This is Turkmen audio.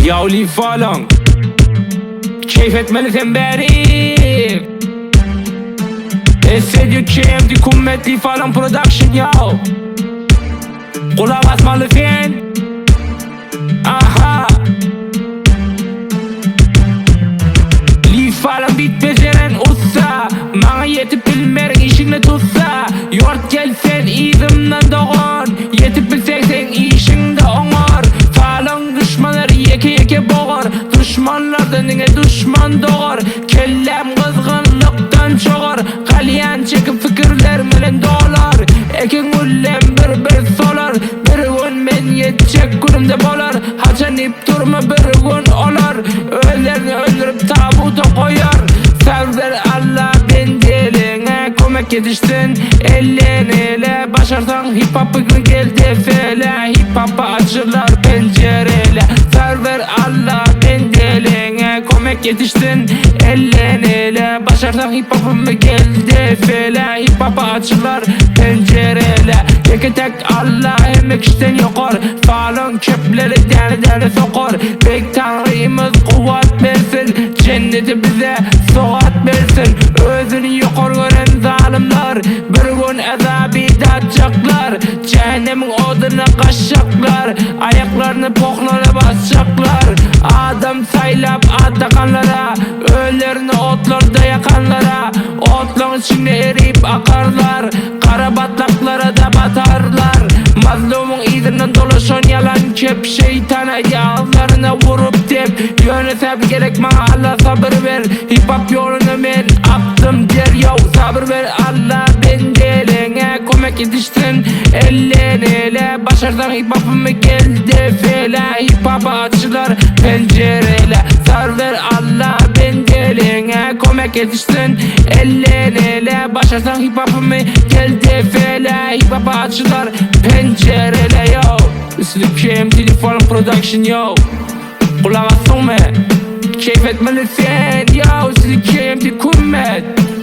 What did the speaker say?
Ýaw lifalaň Keýp etmeli sen bäri Esedi KMD Kummet lifalaň production ýaw Gulak asmaly sen Aha Lifalaň bit bejeren ussa Maňa ýetip bilmerin işiňde tutsa Ýort gel sen yzymdan dogan Ýetip bilseň seň işiňde oňar Falyň duşmanlary ýeke-ýeke bogar Duşmanlardan diňe duşman dogar Kelläm gyzgynlykdan çogar Kalýan çekip pikirlerim bilen dolar Ekin güllem bir-bir solar Bir gün men ýetjek günümde bolar Haçan diýip durma bir gün olar Özlerini öldürip tabuta goýar Sabr ber Alla bendeliňe kömek ýetişsin Elden ele başarsaň hip hop bir gün gel depele Hip hopa açylar penjerele Sabr ber Alla bendeliňe kömek ýetişsin Elden ele başarsaň hip hopymy gel depele Hip hopa açylar penjerele Ýeke tek Alla hemme kişiden ýokar Falyň çöpleri däne-däne sokar Beýik Taňrymyz kuwwat bersin Jenneti bize sogap bersin Özüni ýokary gören zalymlar Bir gün azaby datjaklar Jähennemiň oduna gaçjaklar Aýaklaryny pohlara basjaklar Adam saýlap at dakanlara Özlerini otlarda ýakanlara Otlaň içinde erip akarlar Gara batlaklara-da batarlar. Mazlumyň yzyndan dolaşan ýalan kep Şeýtan aýdýar agyzlaryna urup dep Ýöne sabr gerek maňa Alla sabyr ber Hip hop ýoluna men akdym der ýow Sabyr ber Alla bendeleňe kömek edişsin Elden ele başarsaň hip hopymy gel depele Hip hopa açylar penjerele Sabyr ber Alla bendeleňe kömek edişsin Elden ele başarsaň hip hopymy gel depele Hip hopa açylar penjerele yo Üstüne KMT Fallen Production yo Gulak asdyňmy? Keýp etmeli sen yo Üstüne KMT Kummet.